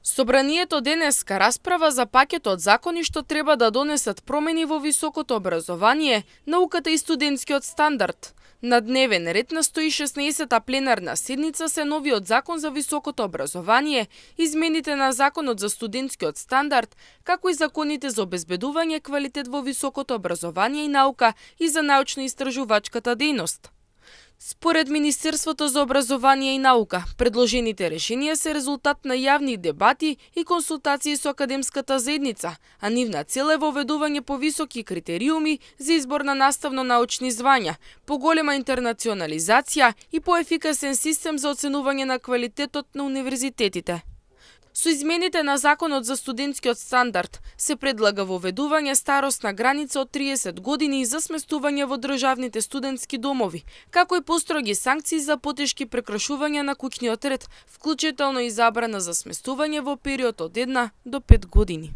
Собранието денеска расправа за пакетот закони што треба да донесат промени во високото образование, науката и студентскиот стандард. На дневен ред на 116-та пленарна седница се новиот закон за високото образование, измените на законот за студентскиот стандард, како и законите за обезбедување квалитет во високото образование и наука и за научно-истражувачката дејност. Според Министерството за образование и наука, предложените решенија се резултат на јавни дебати и консултации со академската заедница, а нивна цел е воведување повисоки критериуми за избор на наставно-научни звања, поголема интернационализација и поефикасен систем за оценување на квалитетот на универзитетите. Со измените на законот за студентскиот стандард се предлага воведување старосна граница од 30 години за сместување во државните студентски домови, како и построги санкции за потешки прекршувања на куќниот ред, вклучително и забрана за сместување во период од 1 до 5 години.